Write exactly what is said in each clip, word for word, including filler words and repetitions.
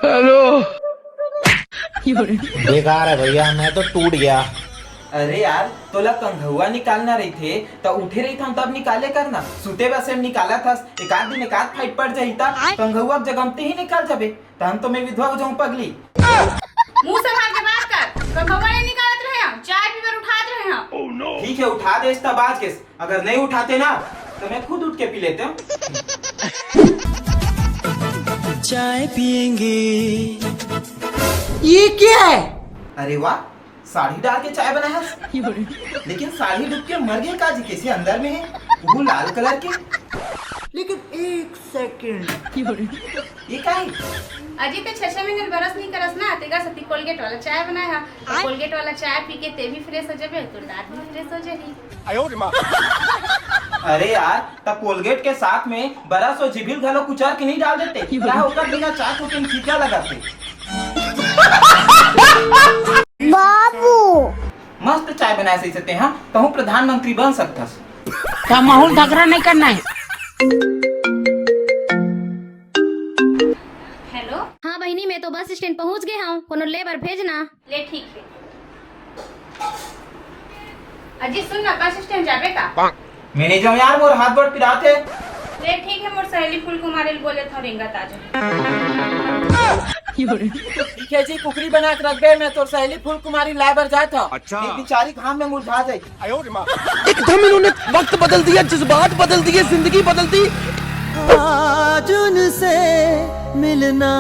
Hello. बेकार है भैया, मैं तो टूट गया। अरे यार, तोला कंघुआ निकालना रहिथे, त उठे रहिथन तब निकाले करना। सुते बसे म निकालत हस, एकाध दिन एकाध फाइट पड़ जाही, त कंघुआ के जगह म ते ही निकल जाबे। तहन तो मैं विधवा हो जाऊं पगली। मुंह संभाल के बात कर, कंघुआ नहीं निकालत रहे हम, चाय पी बर उठात रहे हम। ठीक है, उठा देस त बाच गेस, अगर नहीं उठाते ना तो मैं खुद उठ के पी लेते हूँ। चाय पियेंगे। ये क्या है? अरे वाह, साड़ी डाल के चाय बनाया है। लेकिन साड़ी डूब के मर गए का जी, कैसे अंदर में है वो लाल कलर के। लेकिन एक सेकंड, ये का है? अजी, ते छह छह महीने ले brush नहीं करस ना, तेकर सेती Colgate वाला चाय बनाए हा। तो Colgate वाला चाय पी के ते भी fresh हो जाबे, तो दांत भी fresh हो जाही। अरे यार, त Colgate के साथ में brush और जिबिल घलो कुचर के नहीं डाल देते? क्या ओकर बिना चाय को तुम फीका लगाते? बाबू। मस्त चाय बनाए सही से ते, हाँ, कहूँ प्रधानमंत्री बन सकथस। का माहौल झगड़ा नहीं करना है। हेलो। हाँ बहिनी, मैं तो बस स्टैंड पहुँच गे हूँ, कोनो ले बर भेजना। ले ठीक है। अजी सुन ना, बस स्टैंड जाबे का? मैं नहीं जाऊँ यार, मोर हाथ बड़ पिरात है। ले ठीक है, मोर सहेली फूल कुमारी ल बोले था, रेंगत आ जाए। ठीक है जी, कुकरी बना के रखबे, मैं तोर सहेली फूल कुमारी लाए बर जात हूँ। अच्छा। ये बेचारी घाम में मुरझा जाए। एकदम इन्होंने वक्त बदल दिया, जज्बात बदल दिए, जिंदगी बदल दी। आज उनसे मिलना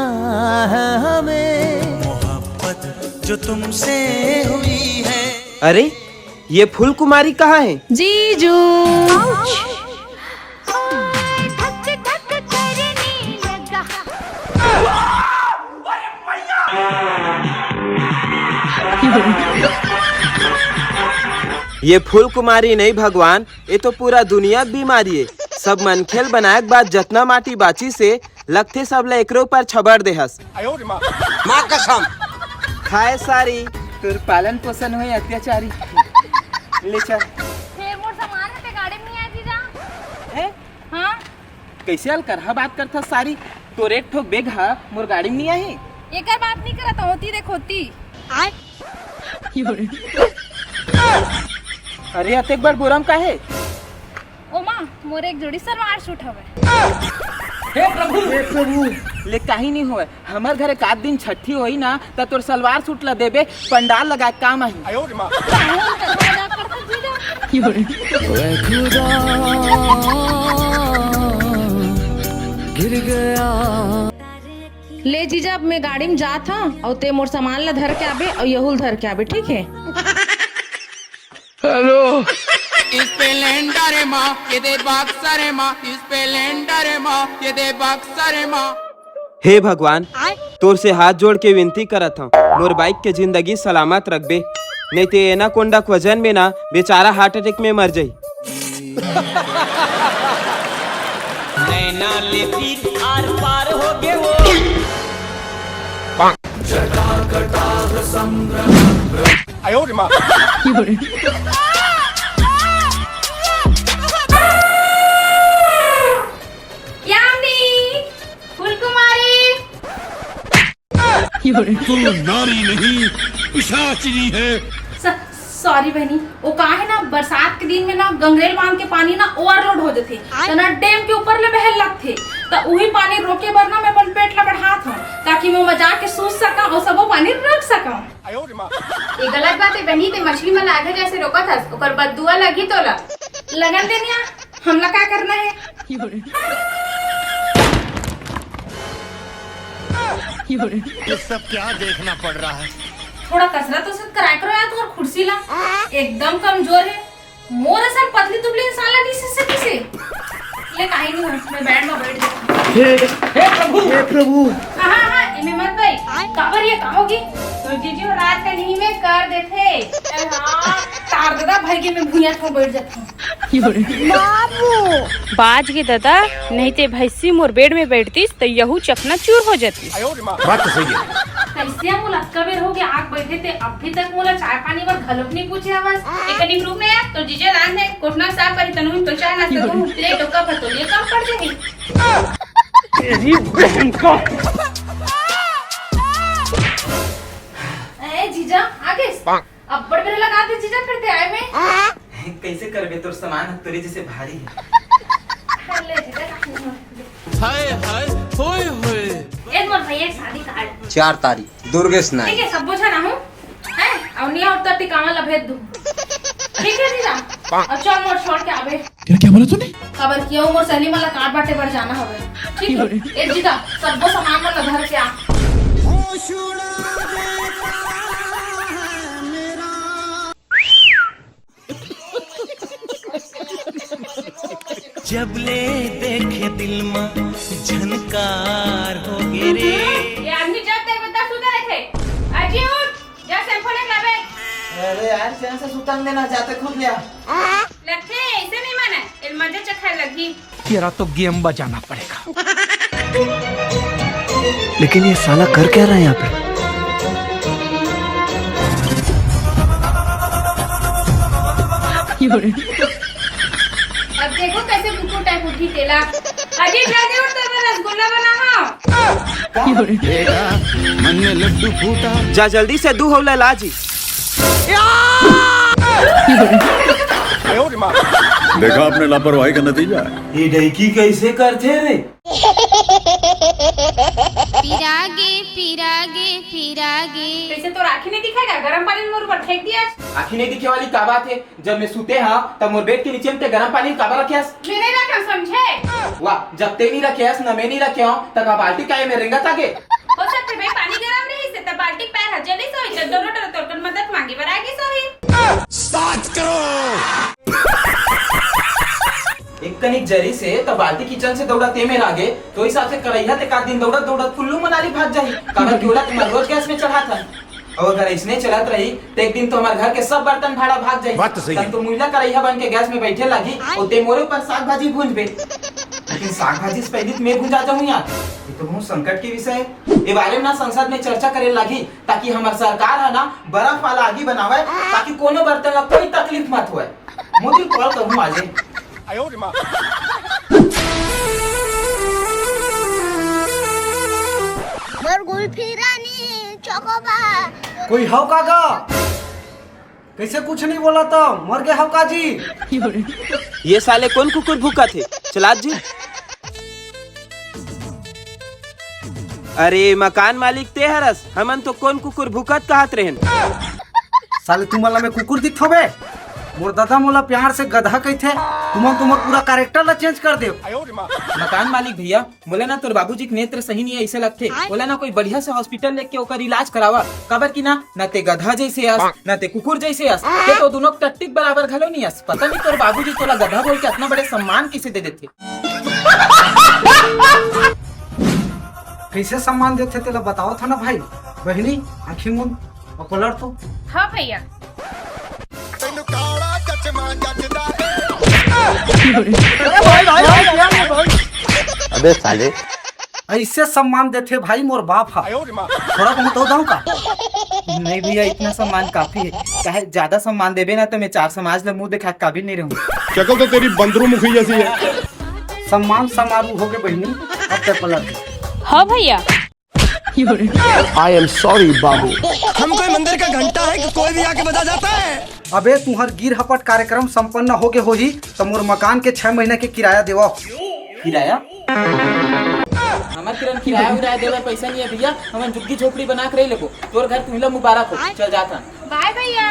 है हमें। मोहब्बत जो तुमसे हुई है। अरे, ये फूल कुमारी कहाँ है? जीजू। ये फूल कुमारी नहीं भगवान, ये तो पूरा दुनिया के बीमारी है। सब मनखेल बनाए के बाद जतना माटी बाची से लगथे, सब ला एकरे ऊपर छबर देहस। माँ कसम। खाए सारी, तोर पालन पोषण होए अत्याचारी। ले चल। फेर मोर सामान ह ते गाड़ी में नहीं आए जीजा। हैं? हाँ। कैसे अलकरहा बात करथस सारी? तोर एक ठो bag ह मोर गाड़ी में नहीं आही। एकर बात नहीं करत होती, देख होती। आय। अरे, अतेक बड़ बोरा म का हे? ओमा मोर एक जोड़ी सलवार सूट हवय। हे प्रभु, हे प्रभु। ले, काही नहीं होय। हमर घर एक आध दिन छठी होही ना, त तोर सलवार सूट ला देबे, पंडाल लगा के काम आही। काहे उनका मजाक करथस जीजा? वै खुदा, गिर गया। ले जीजा, अब मैं गाड़ी में जात हूँ, अउ ते मोर सामान ला धर के आबे, अउ यहू ल धर के आबे, ठीक है? हेलो। Splendor मा, ये दे Boxer मा, Splendor मा, ये दे Boxer मा। हे भगवान, तोर से हाथ जोड़ के विनती करत हूँ, मोर बाइक के जिंदगी सलामत रखबे, नहीं ते एनाकोंडा के वजन में ना बेचारा heart attack में मर जाही। नैना ले तीर आर पार हो गे वो। यामिनी, फूलकुमारी। तू नारी नहीं, पिशाचिनी है। स-, सॉरी बहनी, वो का है ना, बरसात के दिन में ना गंगरेल बांध के पानी ना overload हो जाथे, त ना डैम के ऊपर ले बहल लगथे, त उही पानी रोके बर ना मैं अपन पेट ला बढ़ात हूँ, ताकि मैं मजा के सूत सकूं और सबो पानी रख सकूं। ये गलत बात है बहनी, ते मछली मन ला आधा जैसे रोकत हस, ओकर बददुआ लगही तोला। लगन देनिया, हमला का करना है? ये सब क्या देखना पड़ रहा है? थोड़ा कसरत उसरत कराए करो यार, तुम्हार खुर्सी ला एकदम कमजोर है। मोर असन पतली दुबली इंसान ला नहीं सीख सकिसे। ले, काहे नहीं हो, मैं बेड में बैठ जाऊँ। हे, हे प्रभु, हे प्रभु। हाँ, हाँ, हाँ, इमे मत भाई। काबर ये का होगी? तो जीजू रात का नींद में कर देथे। हाँ, तार ददा भर के मैं भुइयां थो बैठ जाता हूँ। बाज गे ददा, नहीं ते भैंसी मोर बेड में बैठतीस त यहू चकनाचूर हो जातीस। बात तो सही है। कैसे मोला अतका बेर हो गया आग बैठे ते, अभी तक मोला चाय पानी बर घलोक नहीं पूछे हवस। एक कनी रुक ना यार, तो जीजे लान है कोटना साफ करी तनु तो चाय नाश्ता दूँ, प्लेट ओका पर तो ये काम पड़ जाही। तेरी बहन का। ए जीजा, आ गइस? अब्बड़ बेर लगा दे जीजा, फिर ते आए में। कैसे करबे, तोर सामान ह तोरे जैसे भारी है। ले जीजा, हाय हाय, होय होय। ए मोर भैया के शादी कार्ड। चार तारीख, दुर्गेश नाय। ठीक है, सब बुझा ना हूँ। हैं? और नहीं और तो टिकावा ला भेज दूँ। ठीक है जीजा। और चल मोर छोड़ के आबे। तेरा क्या बोला तूने? काबर किया मोर सहेली मन ला कार्ड बांटे बर जाना हवे। ठीक है? ए जीजा, सबो सामान मन ला धर के आ। जब ले देखे दिल मा झनकार हो गे रे। ये आदमी जब देख बता सुता रखे। अजी उठ, जा शैम्पू लेके लाबे। अरे यार, चैन से सुतन देना, जाते खुद ले आ। लखे, ऐसे नहीं माना, इल मजे चखा लगी। तेरा तो गेम बजाना पड़ेगा। लेकिन ये साला कर क्या रहा है यहाँ पे? अब देखो कैसे कुकुर टाइप उठी तेला। अजी जल्दी उठ, तो मैं रसगुल्ला बना हाँ। मन में लड्डू फूटा। जा जल्दी से दू हौला लाजी। देखा आपने लापरवाही का नतीजा है। ये डैकी कैसे करथे रे? पिरागे, पिरागे, पिरागे। कैसे तो आँखी नहीं दिखेगा? गरम पानी में मोर ऊपर फेंक दिया। आँखी नहीं दिखे वाली का बात है? जब मैं सुते हाँ, तब मोर बेड के नीचे में ते गरम पानी काबर रखे हस? मैं नहीं रखे, समझे? वाह, जब ते नहीं रखे हस, न मैं नहीं रखे हूँ, तब का बाल्टी काहे में रेंगत आगे? हो सकथे भाई, पानी गरम रही से, तब बाल्टी पैर ह जली सोई, जब दोनों डर तोर कर मदद मांगे बर आगे सोई। सात करोड़। एक कनिक जरी से, तब बाल्टी किचन से दौड़ा ते में लागे, तो हिसाब से करैया ते का दिन दौड़त दौड़त कुल्लू मनाली भाग जाही, काबर कि ओला तुम्हार रोज गैस में चढ़ात हन। अउ अगर अइसने चलत रही, त एक दिन तो हमर घर के सब बर्तन भाड़ा भाग जाही। बात तो सही है। तब तो मुइला करैया बन के गैस में बैठे लागी, अउ ते मोरे ऊपर साग भाजी भूंजबे। लेकिन साग भाजी से पहले तो मैं भूंजा जाऊं यार। ये तो बहुत संकट के विषय है। ए बारे में ना संसद में चर्चा करे लागी, ताकि हमर सरकार है ना बर्फ वाला आगी बनावे, ताकि कोनो बर्तन ला कोई तकलीफ मत होए। मोदी कॉल करूँ आजे। मोर गुल्फी रानी चोकोबार। कोई हव का गा? कैसे कुछ नहीं बोला तो मर गए हव का जी? ये साले कौन कुकुर भूकत हे? चलात जी। अरे मकान मालिक ते हरस, हमन तो कौन कुकुर भूकत कहत रहेन। साले तुमन ला मैं कुकुर दिखथों बे? मोर दादा मोला प्यार से गधा कहिथे, तुमन तुमन पूरा कैरेक्टर ला चेंज कर देव। मकान मालिक भैया, मोला ना तोर बाबूजी के नेत्र सही नहीं है, ऐसे लगथे। ओला ना कोई बढ़िया से हॉस्पिटल लेके ओकर इलाज करावा, काबर कि ना, ना ते गधा जैसे अस, ना ते कुकुर जैसे अस, ते तो दोनों टट्टिक बराबर घलो नहीं अस। पता नहीं तोर बाबूजी तोला गधा बोल के इतना बड़े सम्मान किसे दे देथे। कैसे सम्मान देथे तेला बताओ था ना भाई। बहिनी, आँखी मुंद अउ पलट तो। हाँ भैया। अबे साले। ऐसे सम्मान देथे भाई मोर बाप हा। थोड़ा बहुत हो दाऊं का? नहीं भैया, इतना सम्मान काफी है। चाहे ज्यादा सम्मान देबे ना तो मैं चार समाज ले मुंह देखा काबिल नहीं रहूं। शक्ल तो तेरी बंदरू मुखी जैसी है। सम्मान समारोह हो गए बहिनी, अब ते पलट। हाँ भैया। I am sorry बाबू। हम कोई मंदिर का घंटा है कि कोई भी आके बजा जाता है? अबे तुहर गिर हपट कार्यक्रम संपन्न हो गए होही, तो मोर मकान के छह महीना के किराया देवा। किराया? हमर किरण किराया उराया देवे पैसा नहीं है भैया, हमन झुग्गी झोपड़ी बना के रह लेबो। तोर घर तुमला मुबारक हो, चल जात हन। बाय भैया।